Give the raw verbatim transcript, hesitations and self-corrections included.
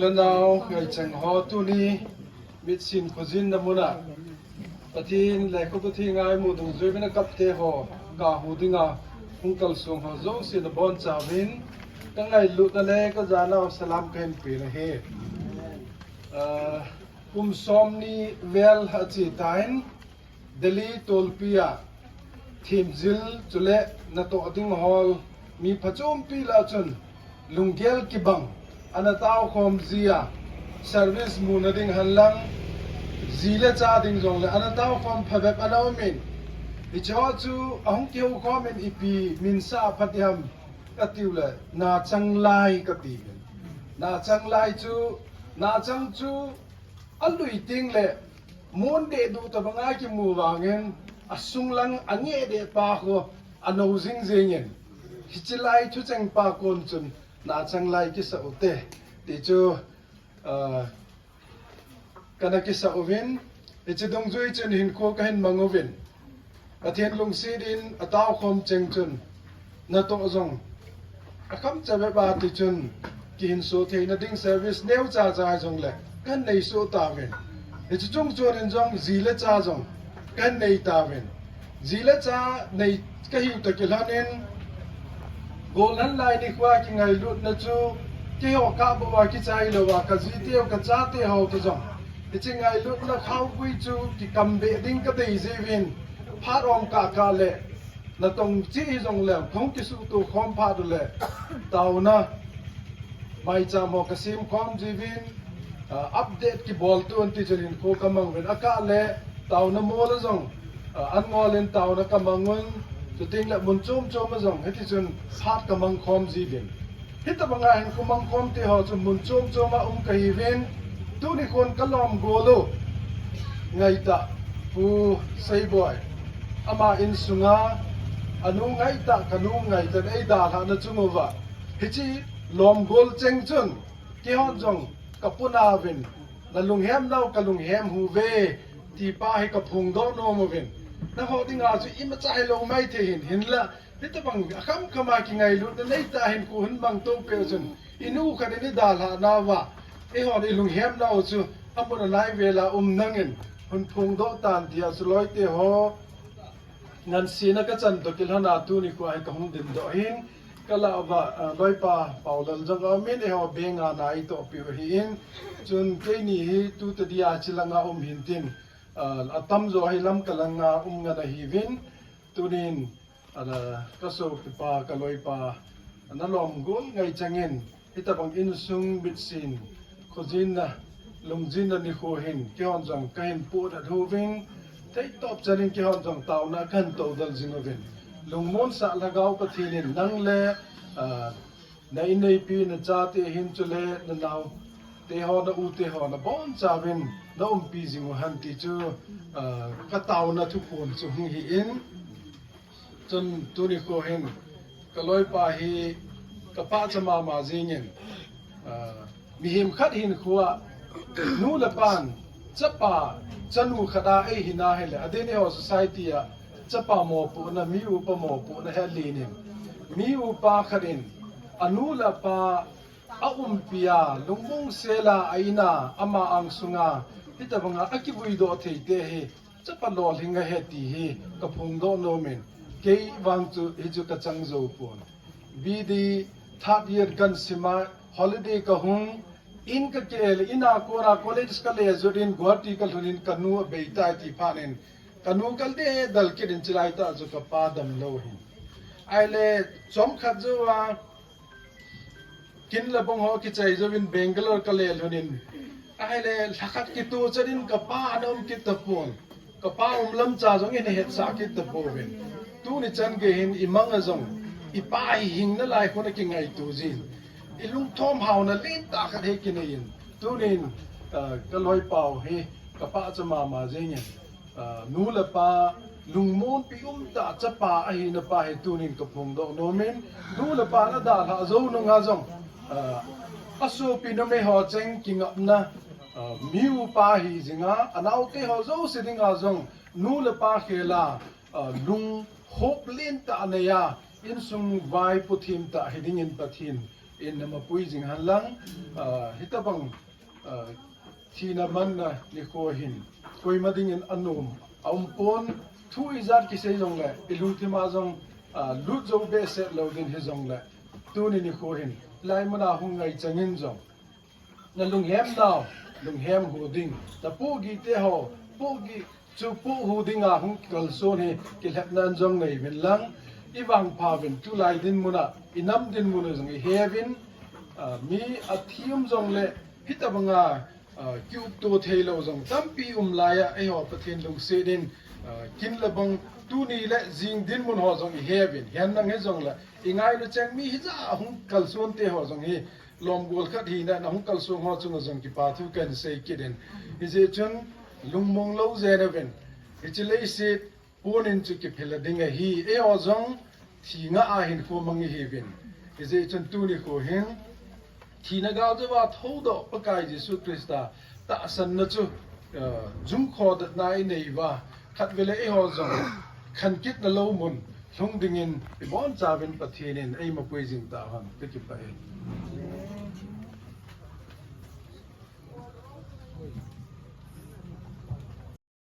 Lanau, ngaichang ho tuni, mitsin khojin na muna. Pathen le ko Pathen ngaimu dungjuiyin akapte ho, kahu dinga, hung kalsong ho jouse nabonchauvin, kangailutna le kajanau salam kahin pe nahi. Ah, kum somni vel achetan, Delhi tolpi a themjil chule natoh ding hol mi phachompi lah chun lunggel kibang ana taokhom jia service muna ding henlang ji le cha ding jongle ana taokhom phabep ana umin. Hicheho chu ahung kihoukhom in ipi minsa phat ham katiule nachang lai kati. Nachang lai chu, nachang chu alui tengle, mun dehduh tobanga kimu vangin, asunglang angeh deh pa khu, anou jingjingin. Hiche lai thucheng pa kon chun, nachang lai kisa ute. Ti chu, ah, kana kisa uvin, hiche dungjui chun hinkho kahin mang uvin. Pathen lungset in ataokhom cheng chun, natoh jong akham chabep a tichun, kihinso theina ding service neocha cha jongle, kahin neiso tauvin. Hiche chung chun in jong ji le cha jong kahin nei tauvin. Ji le cha nei kahiu toh kilhonin, golhang lai nikhoa kingailutna chu, keiho kah bouva kichai louva, kajiteu kachate ho toh jong. Hiche ngailutna khaopui chu kikambeh ding kadei jiuvin, phat om kah kah le, natong cheh hijongle, kahung kisuhto khom phat ule, taona, maicham ho kasemkhom jiuvin, ah, update kibol tun tichun hinkho kamang uvin, akah le, taona mol a jong, ah, an ngol in taona kamang un, chutengle mun chom chom a jong, hitichun phat kamang khom jiuvin. Hitobanga hinkho mangkhom teho chu mun chom chom a um kahiuvin, tuni khon kalom gol u ngaitah Pu Seiboi, ama insunga, anu ngaitah, kanu ngaitah eidalhahna chung uva, hiche lom gol cheng chun, keihon jong kapunauvin, nalunghem nau kalunghem uve, ti pa hi kaphongdoh nom uvin. Nangho dinga chu imacha hilou maithei hin, hinla, hitobang akham khama kingailutna neitah hinkho hin mangto peh chun, inu khat in eidalhah nauva, eihon ilunghem nau chu, amun anai vela um nangin, hin phongdoh tan tia chu loite ho, ngansena kachan toh kilhona tuni khoa hi kahung dingdoh hin, kalah uva, ah, loipa Paulal jong aumin, eiho beng a na eitohpiu ahin, chun keini hi tuta dia chilanga um hintin, ah, atamjo hi Lamka langa um ngen ahiuvin, tunin, ah, kasopipa, kaloipa, nalom gol ngaichangin, hitobang insung mitsin, khojinna, lungjinna nikho hin, keihon jong kahin pohnat uvin, theitop chanin keihon jong taona kahin toudal jing uvin. Lungmonsah Lhagao Pathen in nang le, ah, na inneipi, nachate hin chule, nanaote ho, na-ute ho, nabonchauvin, naumpi jing uhen ti chu, ah, kataona thuphon chu hung hi in. Chun tuni kho hin, kaloipa hi kapahcha mama jingin, ah, mihem khat hinkhoa, nu le pan, chapa, chanu khat a eihin ahile, adeh in eiho society a, chapa mopohna, mi upa mopohna hi alen in, mi upa khat in, anu le apa, aumpia, lungmong sela, a-in a, ama angsunga, hitobanga akivuidoh theite hi, chapa lolhing ahi ti hi kaphongdoh nomin, kei vang chu hichu kachang joupon. B D third year kahin sima, holiday kahung, in kakel, in a kona college kale jot in Guwahati kalhun in kanu abeitai ti phat in, kanu kal deh dal kit in chulaitah chu kapa damlou hin. Ahile chomkhat jouva, kin le bong ho kichai jouvin Bangalore kale lhon in. Ahile lhakhat kitoh chan in kapa ana um kit tapon. Kapa umlam cha jong in hetsah kit tapouvin. Tuni chan gei hin imang a jong, ipa hi hing nalai khun akingaito jin. Ilungthom haona lentah khat hi kinei in. Tunin, ah, kaloipau hi kapahcha mama jingin. Ah, nu le pa, lungmonpi umtah chapa ahina pa hi tunin kaphongdoh nomin, nu le pa nadalhah jou nunga jong, ah, asopi numei ho cheng kingapna, ah, mi upa hi jinga, anaote ho jouse dinga jong, nu le pa khela, ah, lunghop lentah neiya, insung vaipo themtah hidingin Pathen In na mapui jing hen lang, ah, hitabang, ah, thina manna nikho hin, koima dingin anom, aumpon, thu ijat kisei jongle, ilungthima jong, ah, lut jou behseh lou ding hijongle, tuni nikho hin, hilai muna hung ngai changin jong, na lunghem nau, lunghem hu ding, na pohgih teho, pohgih chu poh hu dinga hung kalson hi, kilhepna jong nei uvin lang, ivangpha uvin, tulai dinmuna, inam dinmuna jong ihe uvin, ah, mi athi um jongle, hitabanga, ah, kiupto theilou jong tampi um laiya, eiho Pathen lungset in, ah, kin le bang tuni le jing dinmun ho jong ihe uvin, hihen lang hijongle, ingailu cheng mi hija hung kalson teho jong hi, lom gol khat hina, na hung kalsong ho chunga jong kipa thu kahin sei kit in. Hijeh chun lungmong lou jeng uvin. Hiche leiset pon in chu kiphel ding ahi, eiho jong thi ngah a hinkho mang ihiuvin. Hijeh chun tuni nikho hin, thina gal jouva thoudoh Pakai Jesu Christa tahsanna chu, eh, jumkho datna inei uva, khatvei le eiho jong khankitna lou mun lhung dingin ibonchauvin Pathen in eimapui jing tahen, kakipah e.